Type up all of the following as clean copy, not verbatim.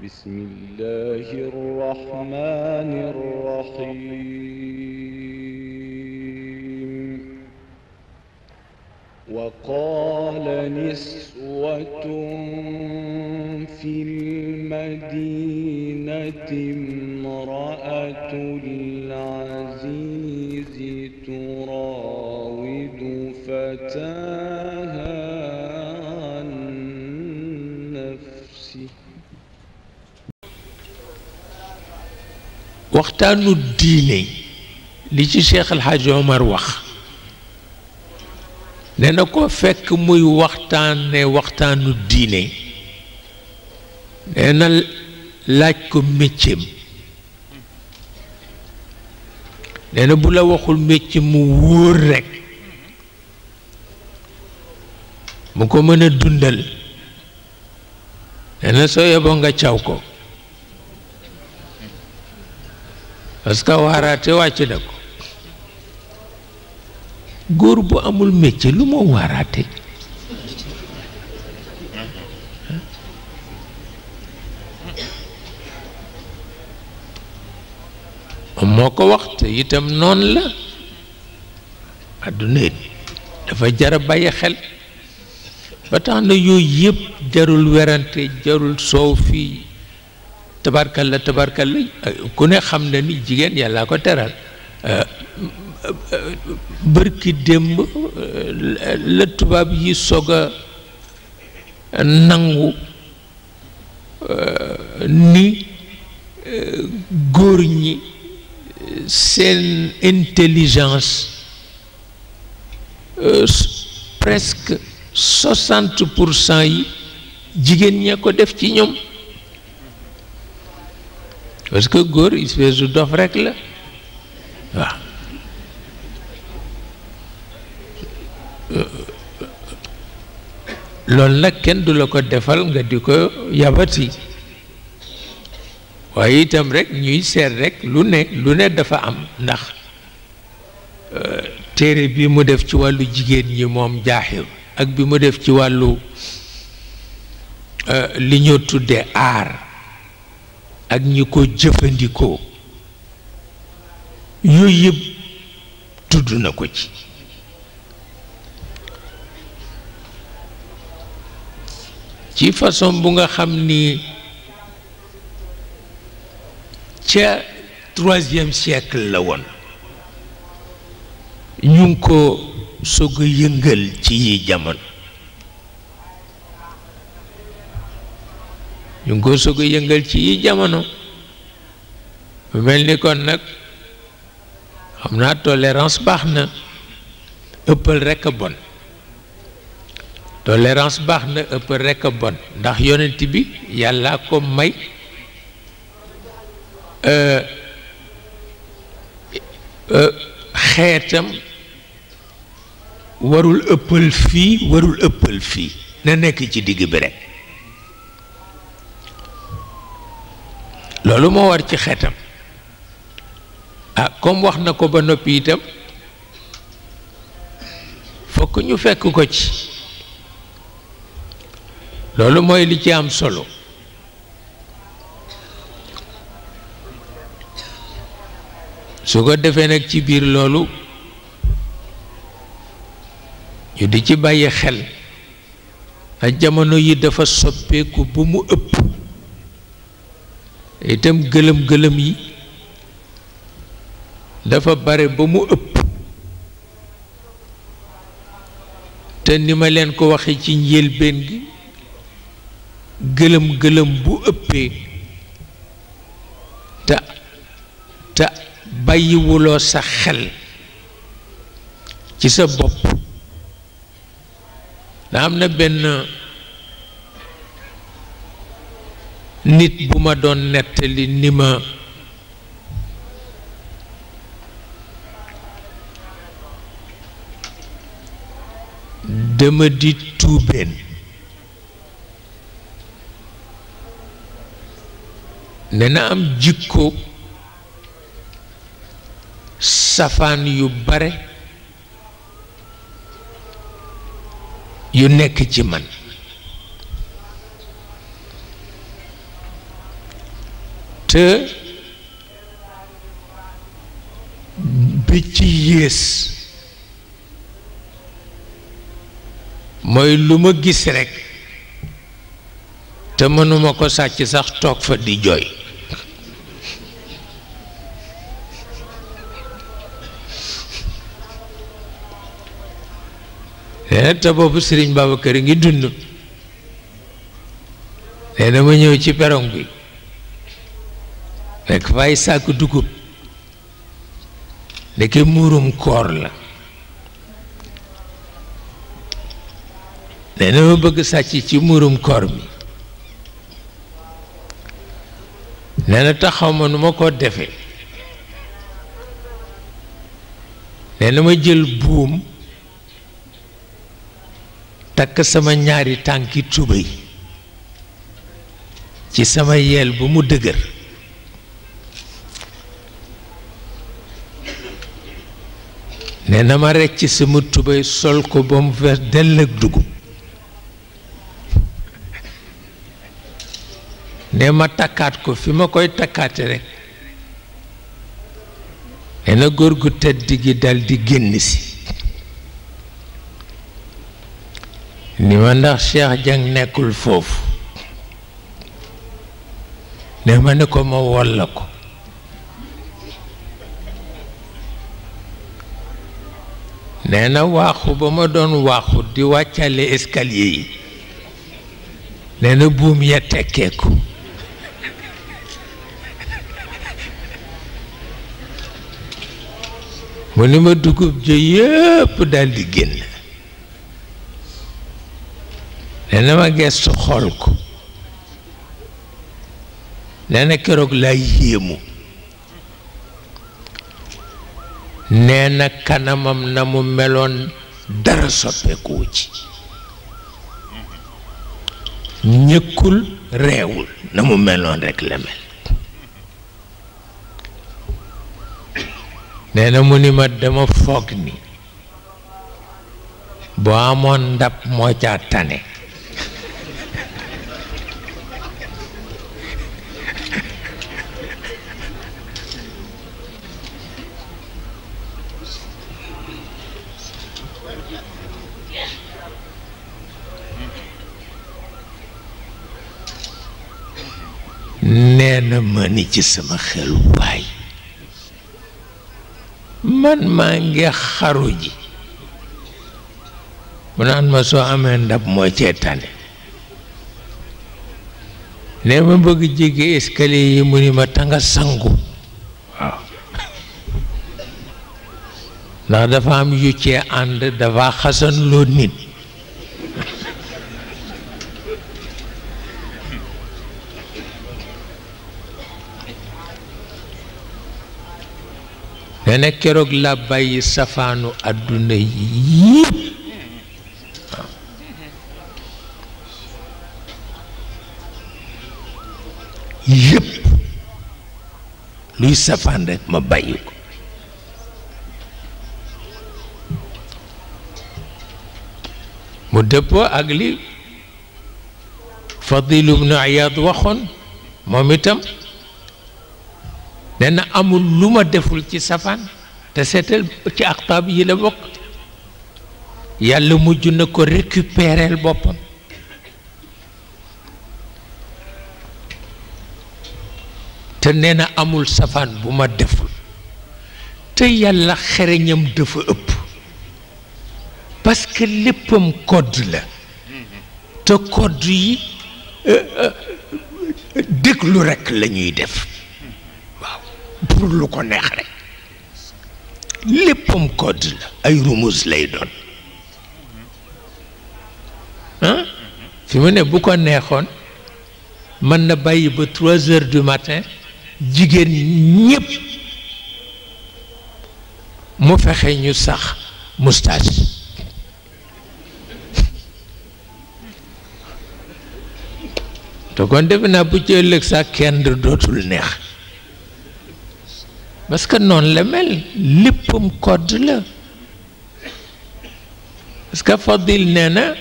بسم الله الرحمن الرحيم وقال نسوة في المدينة امرأة العزيز تراود فتاها عن نفسه waxtaanu diine li ci Cheikh El Hadj Omar wax nee na ko fekk muy waxtaane waxtaanu diine nee na laaj ko mécceem nee na bu la waxul mécce mu wóor rekk mu ko mën a dundal nee na soo yeboo nga caw ko parce que waaraate wàcc na ko góor bu amul métier lu moo waaraate moo ko wax te itam noonu la àdduna it dafa jara bàyyi xel ba tax na yooyu yëpp jarul werante jarul soow fii tabarkalla tabarkalla ku ne xam na ni jigéen yàlla ko teral bërki démb la tubaab yi soog a nangu ni góor ñi seen intelligence presque 60% yi jigéen ñee ko def ci ñoom parce que góor espèce de dof rek la waaw loolu nag kenn du la ko defal nga di ko yabati waaye itam rek ñuy seet rek lu ne dafa am ndax téere bi mu def ci wàllu jigéen ñi moom jaaxir ak bi mu def ci wàllu li ñoo tuddee aar ak ñi ko jëfandikoo yooyu yëpp tudd na ko ci façon bu nga xam ni ca 3e siècle la woon ñu ngi ko soog a yëngal ci yi jamono ñu ngi ko soog a yëngal ci yi jamono mu mel ni kon nag xam naa tolérance baax na ëppal rekk a bon tolérance baax na ëppal rekk a bon ndax yonent bi yàlla ko may xeetam warul ëppal fii warul ëppal fii na nekk ci digg bi rekk loolu moo war ci xeetam ah comme wax na ko ba noppi itam fokk ñu fekk ko ci loolu mooy li ci am solo su ko defee nag ci biir loolu ñu di ci bàyyi xel ak jamono yi dafa soppeeku bu mu ëpp itam gëlëm-gëlëm yi dafa bare ba mu ëpp te ni ma leen ko waxe ci njëlbéen gi gëlëm-gëlëm bu ëppee te bàyyiwuloo sa xel ci sa bopp da am na benn nit bu ma doon nettali ni ma dama di tuubeen ne na am jikko safaan yu bare yu nekk ci man te bi ci yées mooy lu ma gis rekk te mënuma ko sàcc sax toog fa di jooy te boobu Serigne Babacar ngi dund nee na ma ñëw ci perong bi fekk fay sàkk dugub ndeke muurum koor la nee na ma bëgg sàcc ci muurum koor mi nee na taxaw ma nu ma ko defee nee na ma jël buum takk sama ñaari tànki tubéy ci sama yeel bu mu dëgër nee na ma recc sama tubéy sol ko ba mu fees dell ak dugub ne ma takkaat ko fi ma koy takkaate rekk nee na góor gu tedd gi dal di génn si ni ma ndax Cheikh Jang nekkul foofu ne ma ne ko ma wolla ko nee na waaxu ba ma doon waaxu di wàccale escalier yi nee na buum ya tekkeeku mu ni ma dugub ji yépp daldi génn nee na ma gestu xool ko nee na keroog laa yéemu nee na kanamam na mu meloon dara soppeekuwu ci ñëkkul reewul na mu meloon rekk la mel nee na mu ni ma dama foog ni boo amoon ndab moo ca tane nee na ma ni ci sama xelu baay man maa ngi xaru ji mu naan ma soo amee ndab moo cee tane nee ma bëgg jege escalier yi mu ni ma tanga sangu waaw ndax dafa am yu cee ànd dafa xasan loo nit nee na keroog la bàyyi safaanu àdduna yépp yépp luy safaan rekk ma bàyyi ko mu dëppoo ak li Fadilu ibnu Iyaad waxoon moom itam nee na amul lu ma deful ci safaan te seetal ci aqtaab yi la bokk yàlla mujj na ko récupérer boppam te nee na amul safaan bu ma deful te yàlla xereñam dafa ëpp parce que léppam code la te code yi déglu rekk la ñuy def pour lu ko neex rek léppam code la ay rumus lay doon ah fi mu ne bu ko neexoon mën na bàyyi ba 3 heures du matin jigéen ñépp mu fexe ñu sax moustache te kon defe naa bu ci ëllëg sax kenn dootul neex parce que noonu la mel léppam code la parce que Fadil nee na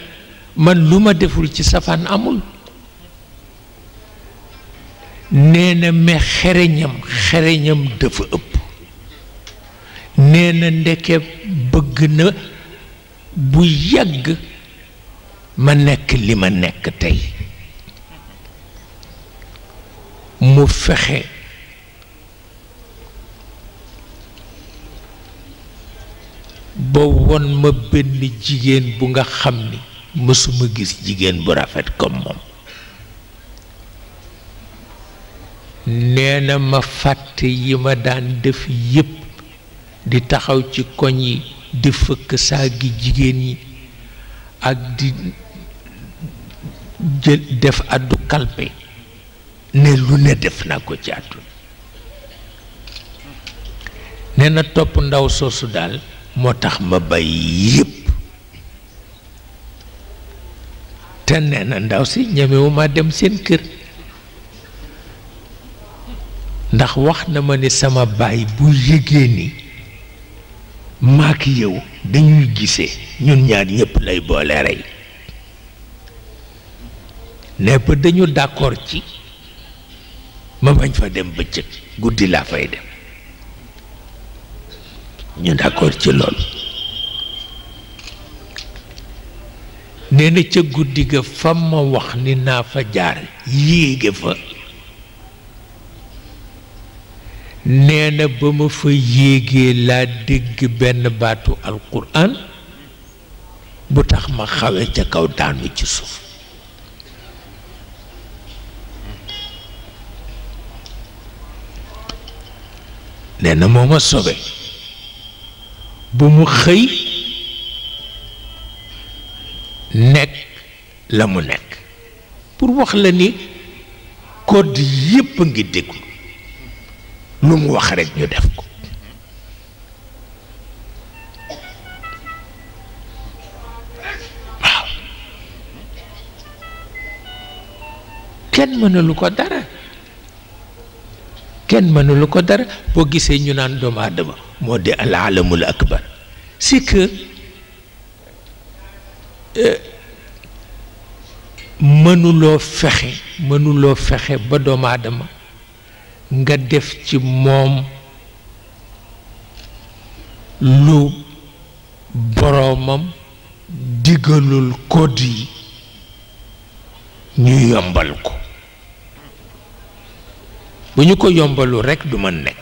man lu ma deful ci safaan amul nee na mais xereñam dafa ëpp. nee na ndeke bëgg na bu yàgg ma nekk li ma nekk tey mu fexe ba won ma benn jigéen bu nga xam ni mësuma gis jigéen bu rafet comme moom. nee na ma fàtte yi ma daan def yépp di taxaw ci koñ yi di fëkk saagi jigéen yi ak di jël def addu kalpe ne lu ne def naa ko ci àdduna. nee na topp ndaw soosu daal moo tax ma bàyyi yépp. te nee na ndaw si ñemewuma dem seen kër ndax wax na ma ni sama baay bu yëgee ni maak yow dañuy gisee ñun ñaar ñépp lay boole rey. ne ba dañu d'accord ci ma bañ fa dem bëccëg guddi laa fay dem ñu d'accord ci loolu. nee na ca guddi ga fa ma wax ni naa fa jaar yéege fa. nee na ba ma fa yéegee laa dégg benn baatu alquran bu tax ma xawe ca kaw daanu ci suuf. nee na moo ma sobe bu mu xëy nekk la mu nekk pour wax la ni code yépp a ngi déglu lu mu wax rekk ñu def ko. waaw kenn mënalu ko dara. kenn mënulu ko dara. boo gisee ñu naan doomu aadama moo di al alamul akbar c'est que mënuloo fexe ba doomu aadama nga def ci moom lu boroomam digalul code yi ñu yombal ko. bu ñu ko yombalul rekk du mën nekk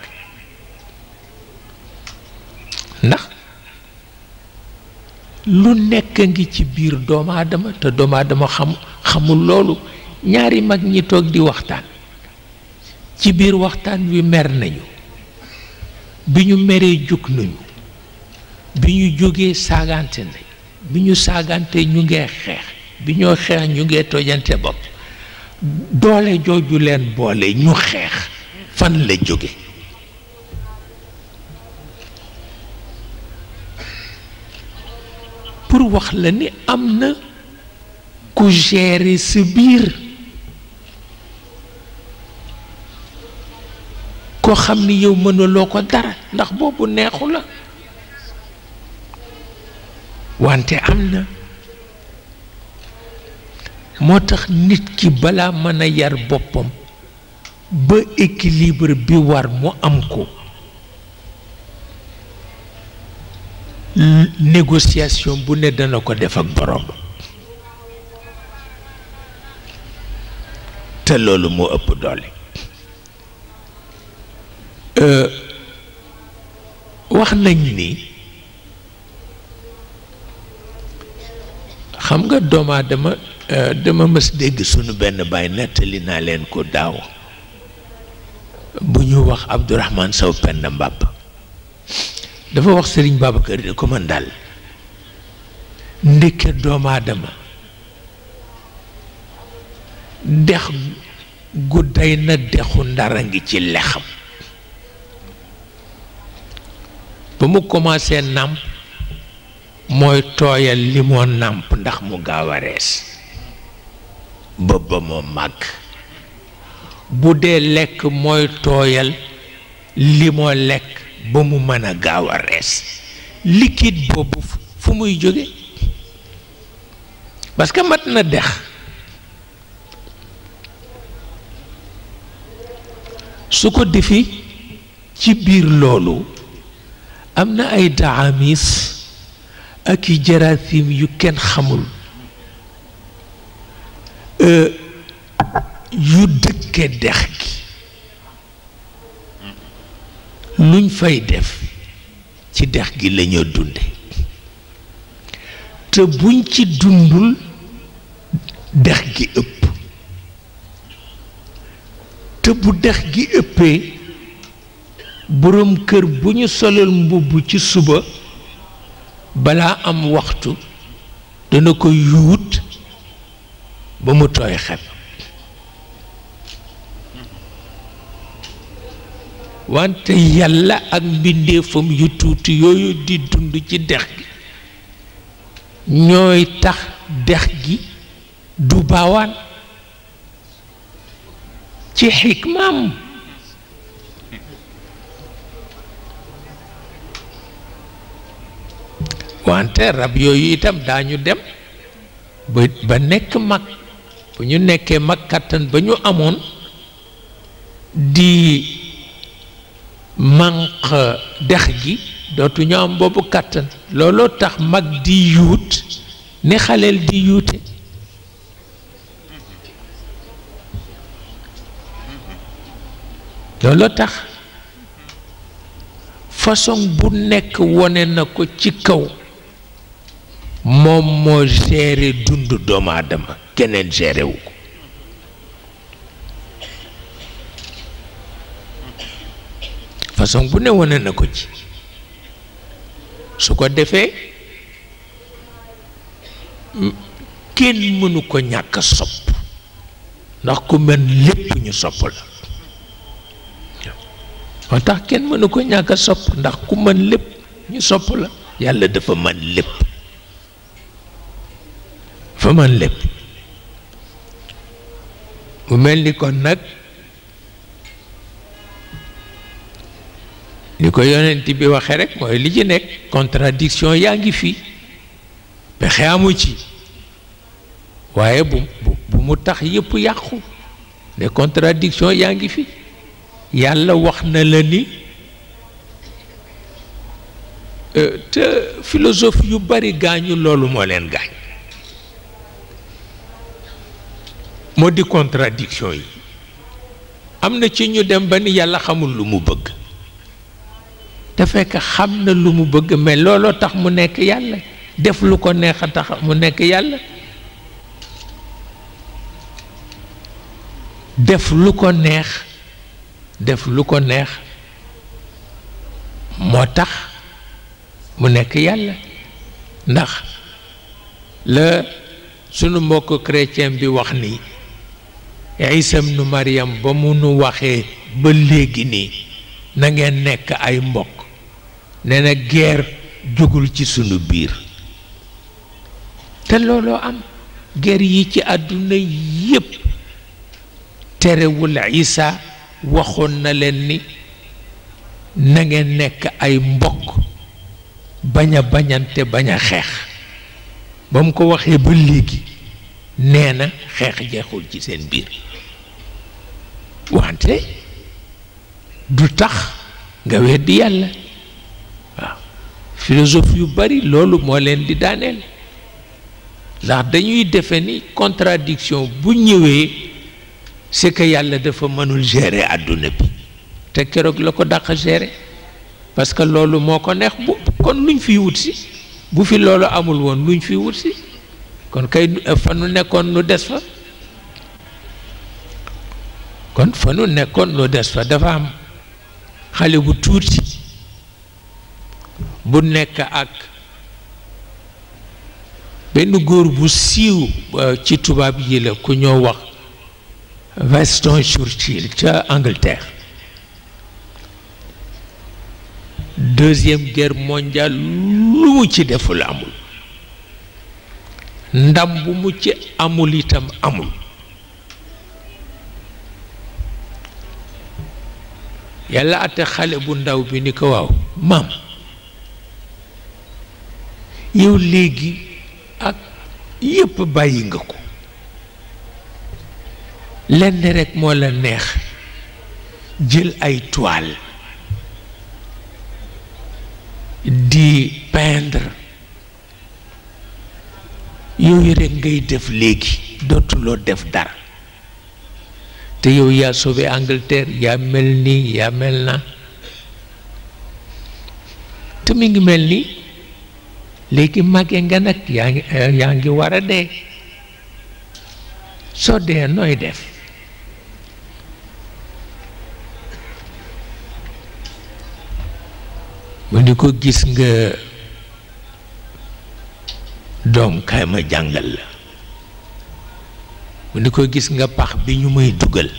ndax lu nekk ngi ci biir doomu aadama te doomu aadama xamul loolu. ñaari mag ñi toog di waxtaan ci biir waxtaan wi mer nañu bi ñu meree jóg nañu bi ñu jógee saagante nañ bi ñu saagante ñu ngee xeex bi ñoo xeex ñu ngee tojante bopp. doole jooju leen boole ñu xeex fan la jóge. pour wax la ni am na ku gérer sa biir koo xam ni yow mënuloo ko dara ndax boobu neexu la wante am na. moo tax nit ki balaa mën a yar boppam ba équilibre bi war mu am ko négociation bu ne dana ko def ak borom te loolu moo ëpp doole. wax nañ ni xam nga doomu aadama dama mës dégg sunu benn baay nettali naa leen ko daaw bu ñu wax Abdourahmane Sow Penda Mbàpp dafa wax Serigne Babacar di ko man daal ndekke doomu aadama dex gu day na dexu ndara ngi ci lexam ba mu commencé nàmp mooy tooyal li moo nàmp ndax mu gaaw a rees ba moo màgg bu dee lekk mooy tooyal li moo lekk ba mu mën a gaaw a rees liquide boobu fu muy jóge parce que mat na dex su ko defee ci biir loolu am na ay daamis ak i jaraasim yu kenn xamul yu dëkke dex gi luñ fay def ci dex gi lañoo dunde te buñ ci dundul dex gi ëpp te bu dex gi ëppee boroom kër bu ñu solal mbubb ci suba balaa am waxtu dana ko yuut ba mu tooy xeb wante yàlla ak mbindeefam yu tuuti yooyu di dund ci dex gi ñooy tax dex gi du baawaan ci xikmaam wante rab yooyu itam daañu dem ba nekk mag bu ñu nekkee mag kàttan ba ñu amoon di mànq dex gi dootuñu am boobu kàttan looloo tax mag di yuut ni xaleel di yuute looloo tax façon bu nekk wone na ko ci kaw moom moo géré dundu doomu aadama keneen géré wu ko façon bu ne wone na ko ci su ko defee kenn mënu ko ñàkk sopp ndax ku mën lépp ñu sopp la moo tax kenn mënu ko ñàkk sopp ndax ku mën lépp ñu sopp la yàlla dafa mën lépp fa mën lépp mu mel ni kon nag li ko yonent bi waxee rek mooy li ci nekk contradiction yaa ngi fi pexe amu ci waaye bu mu tax yëpp yàqu ne contradiction yaa ngi fi yàlla wax na la ni te philosophe yu bari gaañu loolu moo leen gaañ moo di contradiction yi am na ci ñu dem ba ni yàlla xamul lu mu bëgg te fekk xam na lu mu bëgg mais looloo tax mu nekk yàlla def lu ko neex a tax mu nekk yàlla def lu ko neex moo tax mu nekk yàlla ndax la sunu mbokk chrétien bi wax ni Isa ibnu Maryam ba mu nu waxee ba léegi nii na ngeen nekk ay mbokk nee na guerre jógul ci sunu biir te looloo am guerre yi ci àdduna yépp terewul Isa waxoon na leen ni na ngeen nekk ay mbokk bañ a bañante bañ a xeex ba mu ko waxee ba léegi nee na xeex jeexul ci seen biir wante du tax nga weddi yàlla waaw philosophe yu bari loolu moo leen di daaneel ndax dañuy defe ni contradiction bu ñëwee c'est que yàlla dafa mënul gérer àdduna bi te keroog la ko dàq gérer parce que loolu moo ko neex bu kon luñ fiy wut si bu fi loolu amul woon luñ fiy wut si kon kay fa nu nekkoon nu des fa kon fa nu nekkoon nu des fa dafa am xale bu tuuti bu nekk ak benn góor bu siiw ci tubaab yi la ku ñoo wax Winston Churchill ca Angleterre deuxième guerre mondiale lu mu ci deful amul ndam bu mu ci amul itam amul yàlla ate xale bu ndaw bi ni ko waaw maam yow léegi ak yépp bàyyi nga ko lenn rekk moo la neex jël ay toile di peindre yooyu rekk ngay def léegi dootuloo def dara te yow yaa sauvé Angleterre yaa mel nii yaa mel na te mi ngi mel ni léegi màgge nga nag yaa ngi war a dee soo dee nooy def mu ni ko gis nga doom kaay ma jàngal la mu ni ko gis nga pax bi ñu may dugal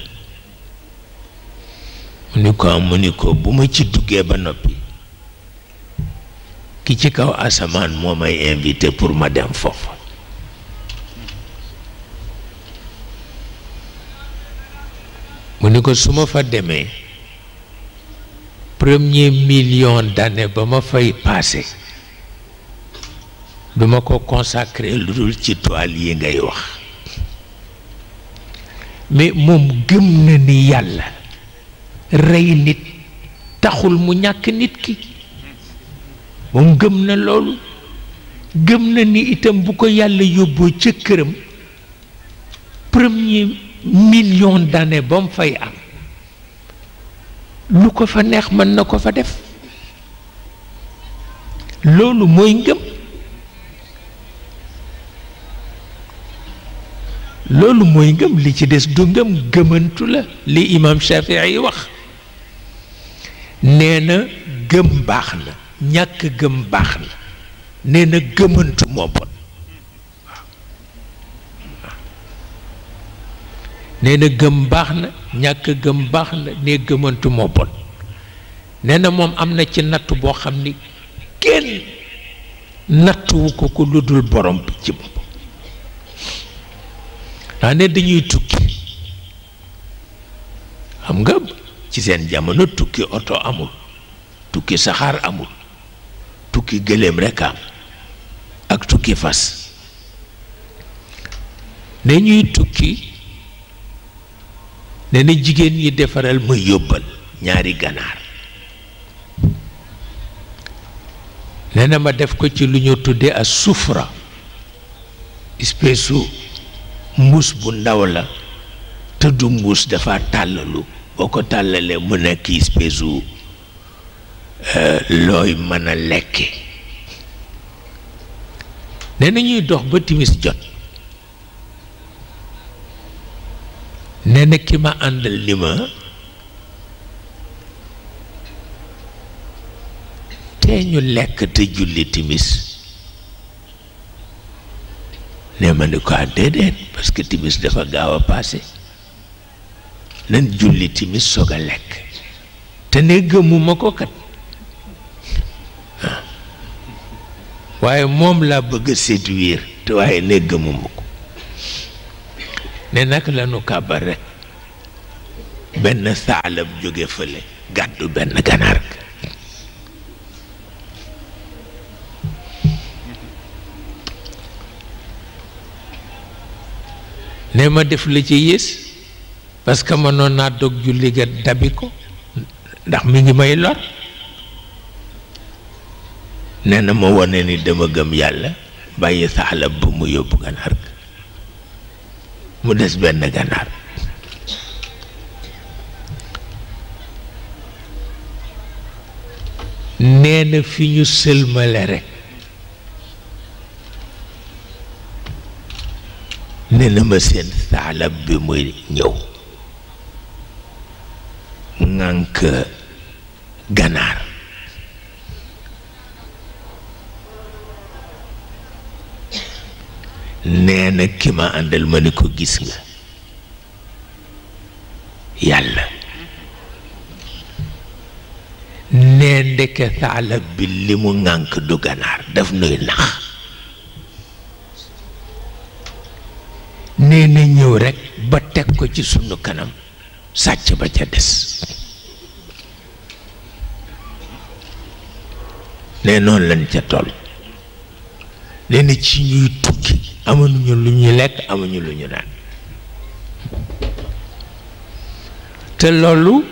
mu ni ko bu ma ci duggee ba noppi ki ci kaw asamaan moo may invité pour ma dem foofu mu ni ko su ma fa demee premier million d'années ba ma fay passé duma ko consacré lu dul ci toile yi ngay wax mais moom gëm na ni yàlla rey nit taxul mu ñàkk nit ki moom gëm na loolu gëm na ni itam bu ko yàlla yóbboo ca këram premier million d'années ba mu fay am lu ko fa neex mën na ko fa def loolu mooy ngëm loolu mooy ngëm li ci des du ngëm gëmantu la li imam Shafii yi wax nee na gëm baax na ñàkk gëm baax na nee na gëmantu moo bon nee na gëm baax na ñàkk gëm baax na nee gëmantu moo bon nee na moom am na ci natt boo xam ni kenn nattuwu ko lu dul borom bi ci bopp daa ne dañuy tukki xam nga ci seen jamono tukki oto amul tukki saxaar amul tukki gëléem rekk am ak tukki fas ne ñuy tukki ne na jigéen ñi defaral ma yóbbal ñaari ganaar nee na ma def ko ci lu ñu tuddee as sufra espèce mbuus bu ndaw la te du mbuus dafa tàllalu boo ko tàllalee mu nekk espèce looy mën a lekke nee na ñuy dox ba timis jot nee na ki ma àndal ni ma tee ñu lekk te julli timis ne ma ni ko déedéet parce que timis dafa gaaw a passé nan julli timis soog a lekk te ne gëmuma ko kat waaye moom laa bëgg a séduire te waaye ne gëmuma ko ne nag lanu kàbbar rek benn saalab jóge fële gàddu benn ganaar ne ma def la ci yées parce que mënoon naa dog julli ga dabi ko ndax mi ngi may lor nee na ma wone ni dama gëm yàlla bàyyi saalab ba mu yóbbu ganaar ga mu des benn ganaar nee na fi ñu sëlmale rekk nee na ma seen saalab bi muy ñëw ŋànk ganaar nee na ki ma àndal ma ni ko gis nga yàlla nee ndeke saalab bi li mu ŋànk du ganaar daf nuy nax nee na ñëw rekk ba teg ko ci sunu kanam sàcc ba ca des nee noonu lañ ca toll nee na ci ñuy tukki amuñu lu ñu lekk amuñu lu ñu naan te loolu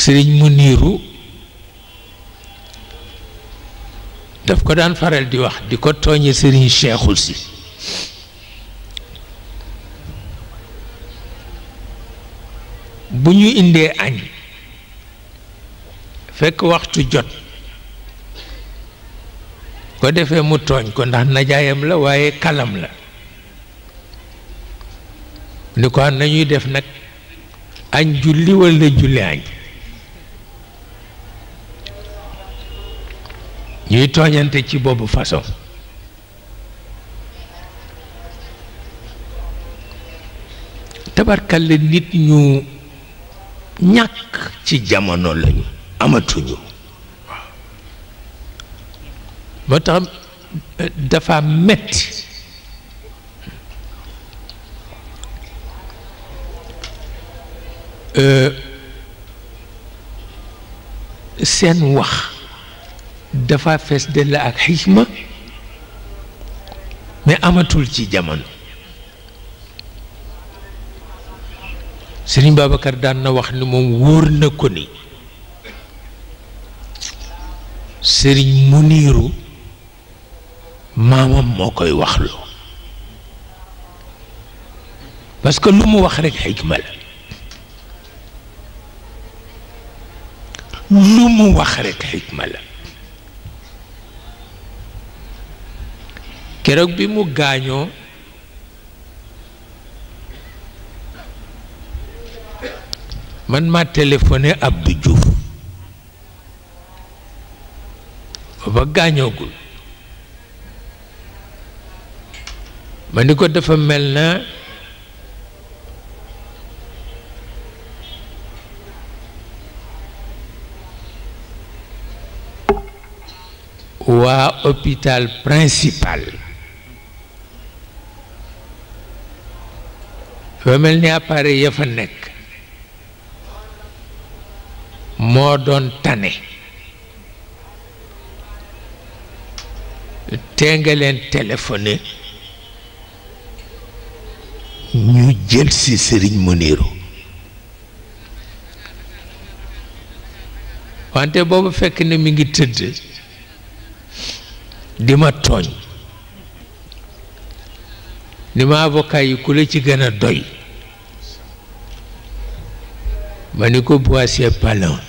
Serigne Muniru daf ko daan faral di wax di ko tooñe Serigne Cheikhul si bu ñu indee añ fekk waxtu jot ko defee mu tooñ ko ndax najaayam la waaye kalam la ni ko nañuy def nag añ julli walla julli añ ñuy tooñante ci boobu façon tabarkalla nit ñu ñàkk ci jamono lañu amatuñu waaw moo tax dafa metti seen wax dafa fees dell ak xikma mais amatul ci jamono Serigne Babacar daan na wax ni moom wóor na ko ni Serigne Muniru maamam moo koy waxloo parce que lu mu wax rekk xikma la lu mu wax rekk xikma la keroog bi mu gaañoo man ma téléphoné Abdou Diouf ba gaañoogul ma ni ko dafa mel na waa hôpital principal fa mel ni appareil ya fa nekk moo doon tane tee nga leen téléphoné ñu jël si Serigne Muniru wante boobu fekk na mi ngi tëdd di ma tooñ ni ma avocat yi ku la ci gën a doy ma ni ko Boissier Palin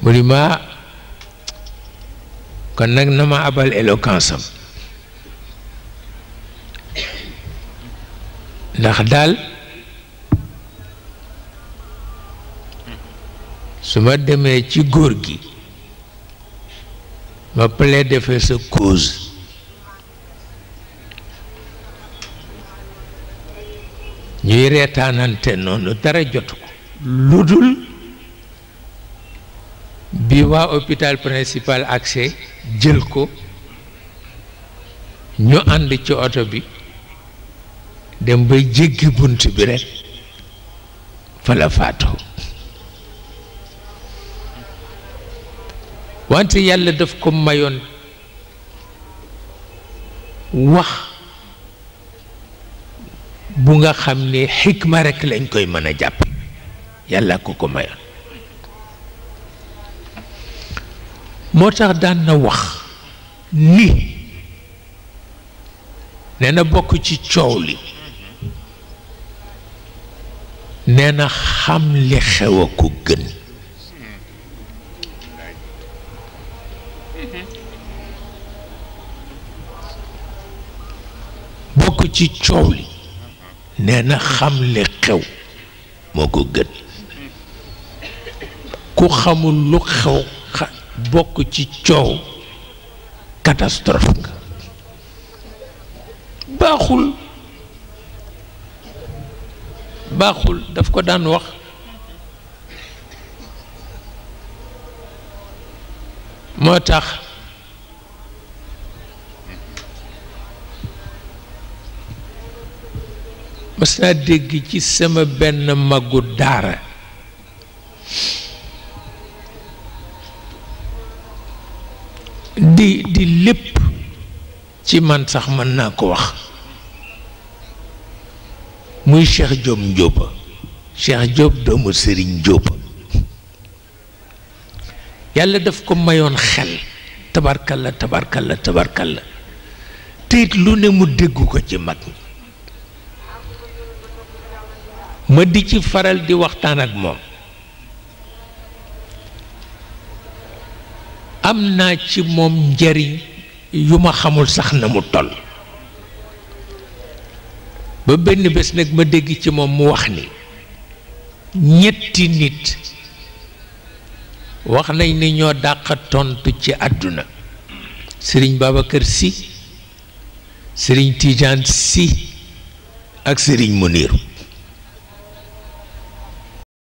mu ni ma kon nag na ma abal éloquence am ndax daal su ma demee ci góor gi ma plaider fa sa cause ñuy reetaanante noonu dara jotu ko lu dul bi waa hôpital principal accès jël ko ñu ànd ci oto bi dem bay jéggi bunt bi rekk fa la faatoo wante yàlla daf ko mayoon wax bu nga xam ne xikma rekk lañ koy mën a jàpp yàlla ko mayoon moo tax daan na wax ni nee na bokk ci coow li nee na xam li xew a ko gën bokk ci coow li nee na xam li xew moo ko gën ku xamul lu xew bokk ci coow catastrophe nga baaxul daf ko daan wax moo tax mas naa dégg ci sama benn magu daara di lépp ci man sax mën naa ko wax muy Cheikh Diom Njóoba Cheikh Diop doomu Serigne Diop yàlla daf ko mayoon xel tabarkalla tabarkalla tabarkalla te it lu ne mu déggu ko ci mag ma di ci faral di waxtaan ak moom am naa ci moom njariñ yu ma xamul sax na mu toll ba benn bés nag ma dégg ci moom mu wax ni ñetti nit wax nañ ni ñoo dàq tontu ci àdduna Serigne Babacar Sy Serigne Tidiane Sy ak Serigne Mouniru